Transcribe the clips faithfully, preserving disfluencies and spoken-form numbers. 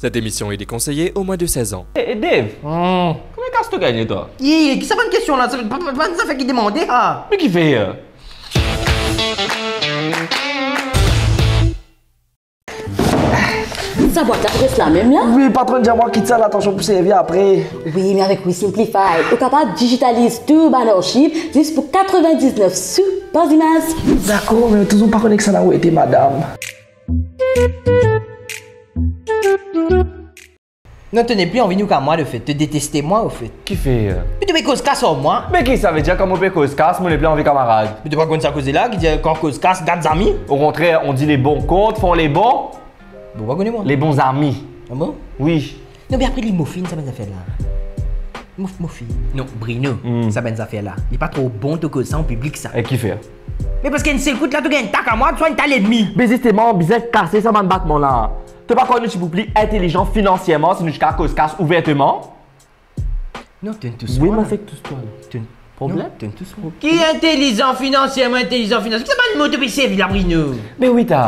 Cette émission est déconseillée aux moins de seize ans. Eh, eh, Dave, hmm, konbien kas to gagne, twa? Ye, ki sa bann kestion la? Sa pa, pa, pa bann zafer ki demande, ha? Me kifer? Sa bwat la res la mem la? Wi, patronn dir mwa kit sa la, atansio pou servi apre. Wi, me avek WeSimplify, ou kapav digitaliz tou bann archiv zis pou katrevin-diznef sou par zimaz. Dakor, me touzour pa konn ek sa la ou ete, madam. Non, to nepli anvi nou ka mwa, ofet. To deteste mwa, ofet. Kifer? Me to pe koz kas ar mwa. Me ki sa ve dir kan mo pe koz kas, mo nepli anvi kamarad? Me to pa konn sa koze la, ki dir kan koz kas, gard zami? Au contraire, on dit les bons comptes font les bons... Bon, pa kone mwa. Les bons amis. Ah bon? Wi. Non, me apre li mofin sa bann zafer la. Mof-, mofin. Non, Bruno, hmm, sa bann zafer la, li pa tro bon to koz sa an piblik sa. E kifer? Me parski enn sel kout la, to gagn tak ar mwa, to swagn ta lennmi. Me zisteman, bizin kase sa bann batman la. To pa krwar nou ti pou pli intelizan finansierman si nou ti kav koz kas ouverteman? Non, to inn tous mwa la. Wi, mo fek tous twa la. To inn... Problem? Non, to inn tous mwa. Ki intelizan finansierman, intelizan finansierman? Ki sa bann mo to pe servi la, Bruno? Me wi, ta.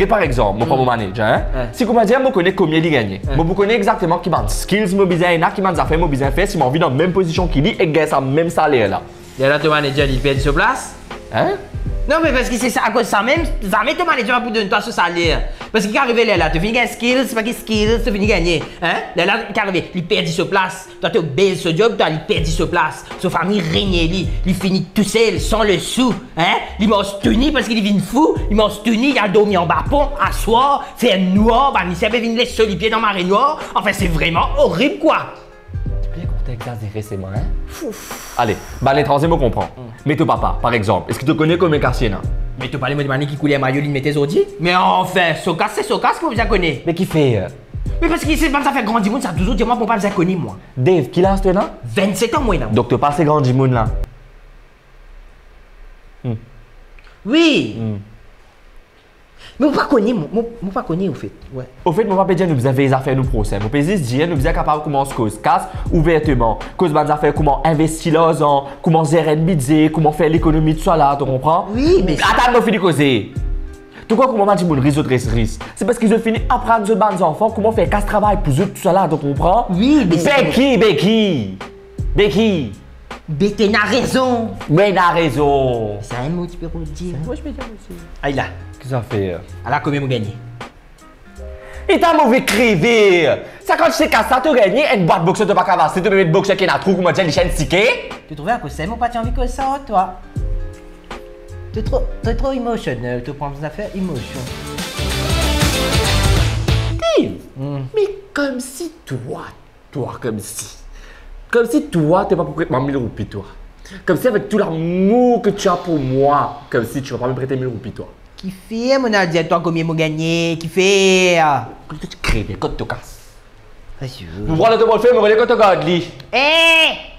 Get par exanp, mo pran mo manager, hein? Hein. Si koumadir mo kone konbien li gagne, hein, mo pou kone exakteman ki bann skills mo bizin ena, ki bann zafer mo bizin fer si mo anvi dan mem pozision ki li ek gagn sa mem saler la. Lerla to manager li perdi so plas? Hein? Non, me parski se sa, akoz sa mem, zame to manager pa pou donn twa so saler. Parski ki arive lerla, to fini gagn skills, pa ki skills, to fini gagne, hein? Lerla ki arive, li perdi so plas. Twa to bez so job, twa li perdi so plas. So fami renie li, li fini tousel, san le sou, hein? Li mars touni parski li vinn fou, li mars touni, li al dormi anba pon, aswar, fer nwar, bann lisier pe vinn les so lipie dan mare nwar. Anfin, se vreman orib, kwa. Bien kontan exazere selman, hein? Fouf. Ale, bann letranze mo konpran. Hmm. Me to papa, par exanp, eski to kone konbien kas li ena? Me to pale mo demann li ki kouler mayo li mete zordi? Me anfin, so kas se so kas, ki mo bizin kone? Me kifer? Me parski se bann zafer gran dimoun sa, touzour dir mwa, mo pa bizin kone mwa. Dave, ki laz to ena? Vennset an mo ena. Donk to pa se gran dimoun la? Hmm. Wi. Hmm. Me mo pa kone, mo, mo, mo pa kone, ofet. Wi. Ofet, mo pa pe dir nou bizin vey zafer nou prosin. Mo pe zis dir nou bizin kapav koumans koz kas ouverteman. Koz bann zafer kouma investi larzan, kouma zer enn bidze, kouma fer lekonomi, tousala, to konpran? Wi, me... Atann mo fini koze. To krwar kouma bann dimoun ris, zot res ris? Se parski zot fini aprann zot bann zanfan kouma fer kas travay pou zot, tousala, to konpran? Wi, me... Be ki, be ki? Be ki? Be to ena rezon. Mo ena rezon. Sa enn mo ti pe pou dir. Sa enn mo ti pe dir osi. Ay la. Ki zafer? Ala konbien mo gagne. Eta mo pe kreve. Sa kan ti se kas sa to gagne, enn bwat boxer to pa kav aste, to pe met boxer ki ena trou, koumadir li enn sike. To trouve akoz sa mo pa ti anvi koz sa ar twa? To tro, to tro emotional, to pran zafer emosion. Dave, hmm, me koumsi twa, twa koumsi. Koumsi twa, to pa pou pret mwa mil roupi, twa. Koumsi avec tout l'amour que tu as pour moi, koumsi tu vas pas me prêter mille roupies, toi. Kifer mo al dir twa konbien mo gagne, kifer? Kot to kreve, kot to kas? Ayo. Mo pran letan mo fer, mo rele kot to gard li. Eh!